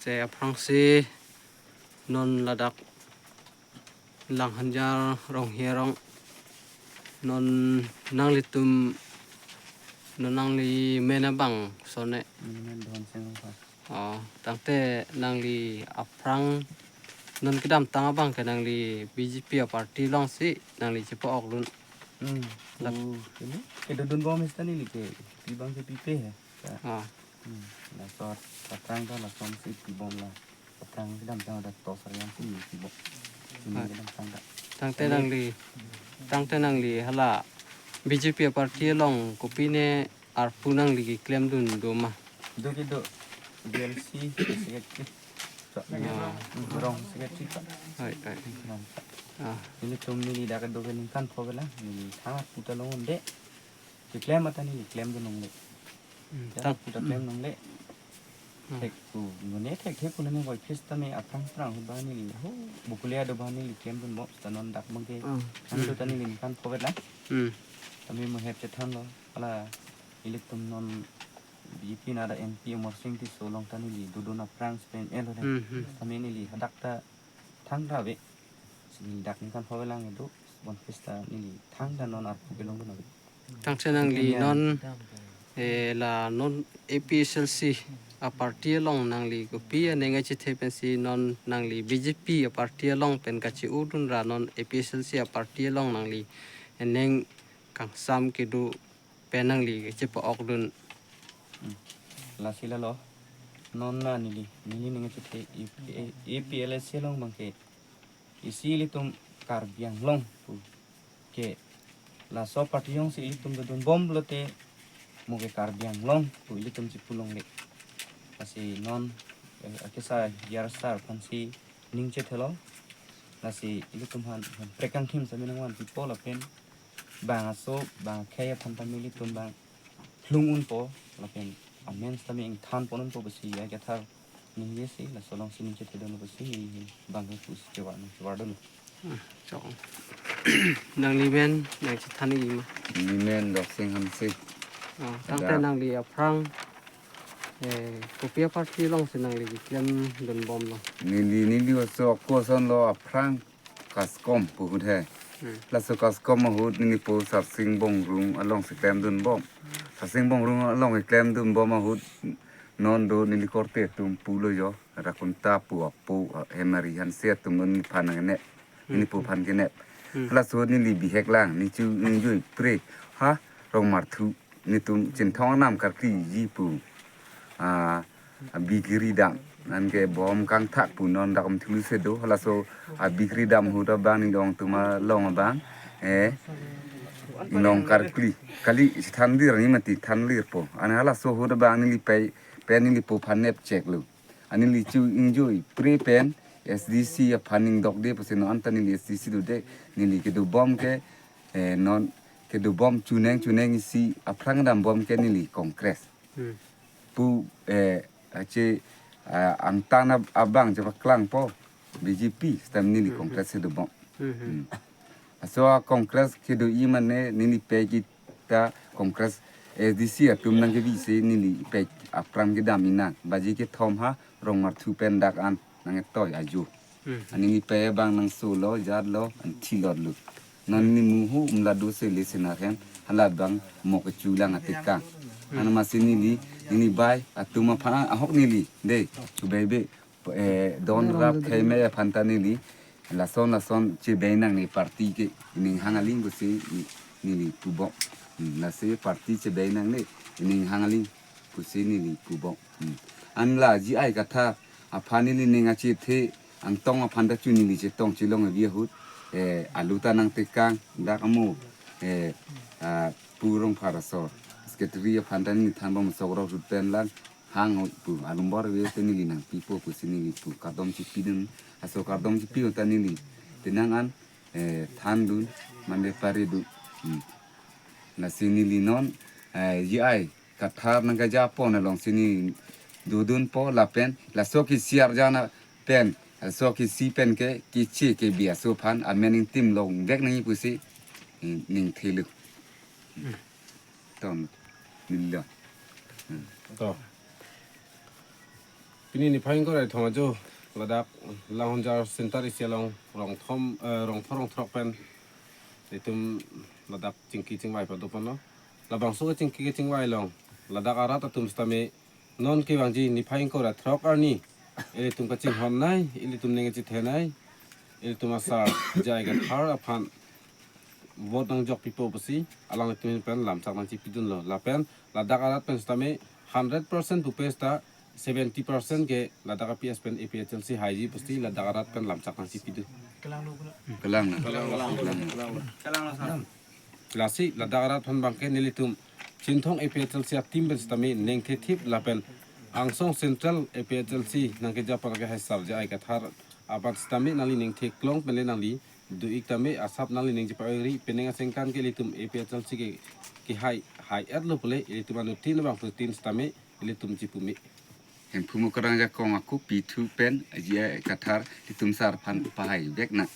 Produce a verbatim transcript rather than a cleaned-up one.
Te aphrangsi non ladak Langhanjar Ronghi arong, non nanglitum, non nangli men abang sone. Mini men Dhon Sing Rongphar. Oh, tangte nangli aphrang non kedamtang abang ke nangli B J P a-party alongsi nangli chepa-okdun. Hmm. Lap- Oh, ini? Kedodunbom seta neli ke, pi abang ke pipe he. Ka. Ah. Hmm. Laso aphrang ta lason si pibom la. Aphrang kedamtang ta Toh Sariang si pibom. Ini Ah. kedamtang ta. Tangte Kami nangli, tangte nangli hala B J P a-party along kopine arpu nangli keklemdun do ma? Do ke do, B L C secretary. So, Ah. hmm, rong secretary ka. Oi, oi. Rong. Ah. Nelitum neli dak do ke ningkan pho bela, neli thang arpu ta longle. Keklem ata neli klemdun longle. Hmm, Ya, tang- arpu ta klem longle. Hmm. Thek pu, mane thek thek pu nang boy fest tame aphrang phrang ahut ba neli ho, bukule ado ba neli klemdunbom seta non dak abang ke. Hmm. Nang do ta neli ningkan pho bela. Hmm. Tame mo hep chethanlo. Hala ilitum non B J P nada M P Amarsing Tisso along ta neli dodun aphrang pen el le. Hmm, hmm. Tame neli hadak ta thang ra ave. Si neli dak ningkan pho bela nang do. Bon fest ta neli thang ta non arpu kelongdun ave. Tangte nangli Second non, eh, la non A P H L C a-party along nangli kopi aning kachethe pensi non nangli B J P a-party along pen kache-odun ra non A P H L C a-party along nangli aning kangsam kedo pen nangli chepa-okdun. Hmm. Lasi lalo. Non na neli, neli ning chethe A P, A P L S C along abang ke isi ilitum Karbi Anglong pu ke laso party jongsi ilitum dodunbom lote mo ke Karbi Anglong pu ilitum chepu longle. Lasi non, eh, akesa yar sar aphansi ning chethelo. Lasi ilitum aphan, aphan prekangthim sami nangvanpipo lapen bang aso, bang akhei aphan tame ilitum bang lhung unpo lapen amen sitame ingthan pon unpo pusi ya kathar ningje si laso alongsi ning chethedun pusi neli bang ke pusi chevar nang chevardun. Hmm, chong. Nangli men nangchethan-ik ma? Neli men Doksing Hanse. Oh, tangte Ada. nangli aphrang, eh, kopi a-party alongsi nangli keklemdunbomlo? Neli, neli oso ako asonlo aphrang Kaskom pu ahut he. Hmm. Laso Kaskom ahut neli po Sarsing Bongrung alongsi klemdunbom. Sarsing Bongrung along keklemdunbom ahut non do neli korte atum pulo jo. Rakunta pu apo, eh, Hemari Hanse atum neli aphan nangkene. Neli po Hmm. aphan kenep. Hmm. Laso neli bihek lang, neli chu neli jui pre. Ha, Rongmarthu. Netum Chinthong anam karkliji pu. Ah, abik ridam. Anke bom kangthak pu non dak Umthulu si do. Halaso abik ridam ahut abang neli ong atum along abang. Eh, inglong karkli. Kali chethan dir ni mati than lirpo. An halaso ahut abang neli pai, pen neli po aphan nep cheklo. An neli chu ingjui pre pen S D C aphan ingdokde pusi non anta neli S D C dode neli kedobom ke, eh, non kedobom chuneng chuneng isi aphrang dambom ke neli Congress. Hmm. Pu, eh, ache, ah, angtan ab-, abang chepaklangpo B J P sitame neli Hmm, hmm. Congress si dobom. Hmm, hmm. Hmm. Laso a-Congress kedo-i mane neli pai kita Congress S D C atum nangkebi si neli pai aphrang kedam inang. Baji kethom ha Rongmarthu pen dak an nangketoi ajo. Hmm. An neli pai abang nangsolo, jatlo, an thilotlo. Non neli muhu umlado sele senar hem, halat abang mo kechulang atekang. Hmm. An masi neli, neli bai, atum aphan ahok neli, de, chubebe, eh, don rap khei me aphan ta neli, lason lason chebei nangne party ke, ining hang aling pusi ni-, neli pubom. Hmm, lasi party chebei nangne, ining hang aling pusi neli pubom. Hmm. An la G I Kathar aphan neli ning achethe angtong aphan ta chu neli chetong chelong avi ahut, eh, alu ta nangtekang dak amo, eh, ah, Pu Rongphar asor. Secretary aphan ta neli thanbom sok rok rut pen lang hang pu alumbor ave te neli nangpipo pusi neli pu kardom chepidun. Aso kardom chepi ahut ta neli penang an, eh, thandun mande paridun. Hmm. Lasi neli non, eh, G I Kathar nangkejapon alongsi neli dodunpo lapen laso kesi arjan pen, laso kesi pen ke keche kebi aso aphan amen ingtim longvek nangji pusi, eh, ning thelu. Ton nilo. Hmm. To. Pini niphai ingkoi ra thom ajo ladak Langhonjar Center isi along rongthom, eh, rongthom rongthrok pen itum ladak chingki chingvai pado ponlo. Labangso kachingki kachingvai along ladak arat atum sitame non kevangji niphai ingkoi ra throk arni ilitum kachinghon nai, ilitum neng kachethe nai, ilitum asar J I Kathar aphan vote nangjok pipo pusi alanglitum ahin pen lamchak nangchipidunlo. Lapen ladak arat pen sitame hundred percent pupe sita seventy percent ke ladak a-P S pen A P H L C haiji pusi ladak arat pen lamchak nangchipidun. Kelang. Kelang. Lasi ladak arat aphan abangke nelitum Chinthong A P H L C a-team pen sitame ningthethip lapen angsong Central A P H L C nangkeja aphan ke hai sar J I Kathar aphan sitame nangli ningtheklong pen le nangli do-ik tame, asap nangli ningjepa-ri, penang asengkan ke ilitum A P H L C ke, kehai hai-etlo pule ilitum anuttin abangphutin sitame ilitum chipume. Hemphu Mukarjang ajakong ako pithu pen J I Kathar ilitum sar aphan pahai vek nang.